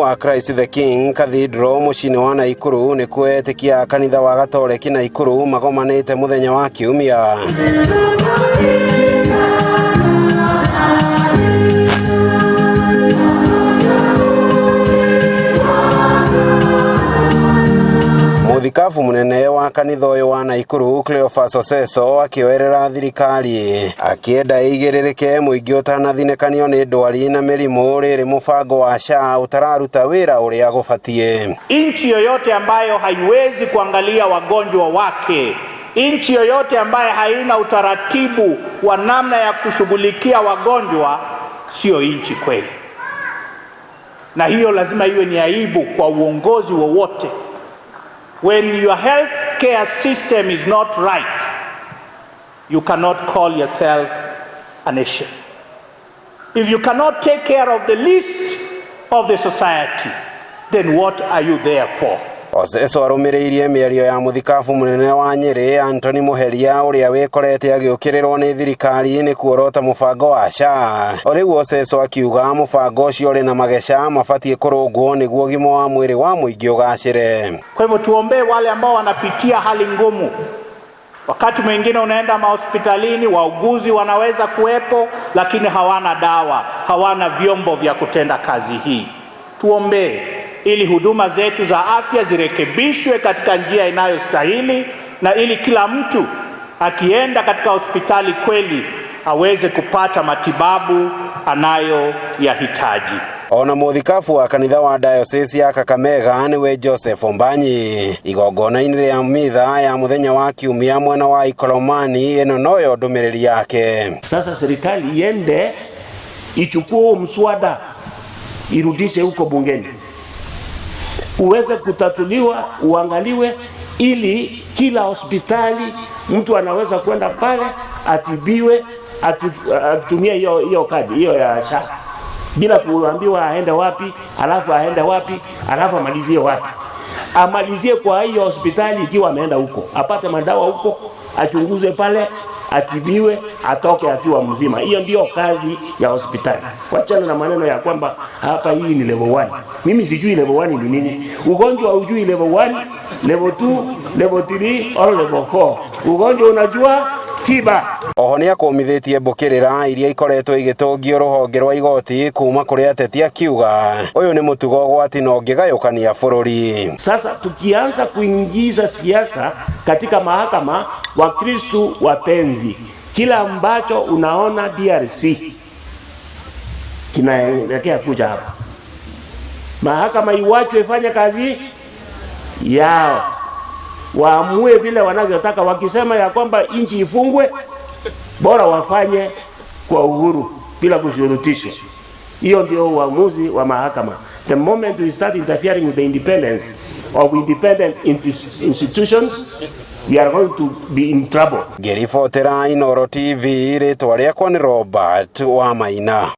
Wa Christ the King Cathedral mũciĩ-inĩ wa Naikuru nĩkuo etĩkia a kanitha wa Gatoreki Naikuru magomanĩte mũthenya wa Kiumia. Mũthikabu mũnene wa kanitha ũyũ wa Naikuru Cleophas Oseso akĩoerera thirikari akĩenda ĩigĩrĩrĩke mũingĩ ũtanathinĩkanio nĩ ndwari na mĩrimũ rĩrĩ mũbango wa SHA ũtararuta wĩra ũrĩa gũbatiĩ. Nchi yoyote ambayo haiwezi kuangalia wagonjwa wake, nchi yoyote ambayo haina utaratibu wa namna ya kushughulikia wagonjwa, sio nchi kweli, na hiyo lazima iwe ni aibu kwa uongozi wowote. When your health care system is not right, you cannot call yourself a nation. If you cannot take care of the least of the society, then what are you there for? Oseso arũmĩrĩirie mĩario ya mũthikabu mũnene wa Nyĩrĩ Anthony Muheria ũrĩa wĩkorete agĩũkĩrĩrwo nĩ thirikari nĩ kuorota mũbango wa SHA. O rĩu Oseso akiuga mũbango ũcio ũrĩ na mageca mabatiĩ kũrũngwo nĩguo ũgima wa mwĩrĩ wa mũingĩ ũgacĩre. Kwa hivyo tuombee wale ambao wanapitia hali ngumu. Wakati mwingine unaenda mahospitalini, wauguzi wanaweza kuwepo, lakini hawana dawa, hawana vyombo vya kutenda kazi hii. Tuombee ili huduma zetu za afya zirekebishwe katika njia inayostahili na ili kila mtu akienda katika hospitali kweli aweze kupata matibabu anayoyahitaji. Ona mũthikabu wa kanitha wa diocese ya Kakamega nĩwe Joseph Ombanyi igongona-inĩ rĩa mitha ya mũthenya wa Kiumia mwena wa Ikolomani ĩno noyo ndũmĩrĩri yake. Sasa serikali iende ichukue huo mswada irudishe huko bungeni uweze kutatuliwa, uangaliwe, ili kila hospitali mtu anaweza kwenda pale atibiwe akitumia hiyo hiyo kadi hiyo ya SHA bila kuambiwa aende wapi, alafu aende wapi, alafu amalizie wapi. Amalizie kwa hiyo hospitali ikiwa ameenda huko, apate madawa huko, achunguzwe pale, atibiwe, atoke akiwa mzima. Hiyo ndio kazi ya hospitali. Wachana na maneno ya kwamba hapa hii ni level 1. Mimi sijui level 1 ni nini. Ugonjwa hujui level 1, level 2, level 3 or level 4. Ugonjwa unajua tiba. Oho nĩ akũmithĩtie mbũkĩrĩra iria ikoretwo igĩtũngio rũhonge rwa igoti kuma kũrĩ ateti akiuga ũyũ nĩ mũtugo ũgwati na ũngĩgayũkania bũrũri. Sasa tukianza kuingiza siasa katika mahakama, Wakristu wapenzi, kila ambacho unaona DRC kinaelekea kuja hapa, mahakama iwachwe ifanye kazi yao, waamue vile wanavyotaka. Wakisema ya kwamba nchi ifungwe, bora wafanye kwa uhuru bila kushurutishwa. Hiyo ndio uamuzi wa mahakama. The moment we start interfering with the independence of independent institutions, we are going to be in trouble. Ngĩribotera Inooro TV rĩtwa rĩakwa nĩ Robert Wamaina.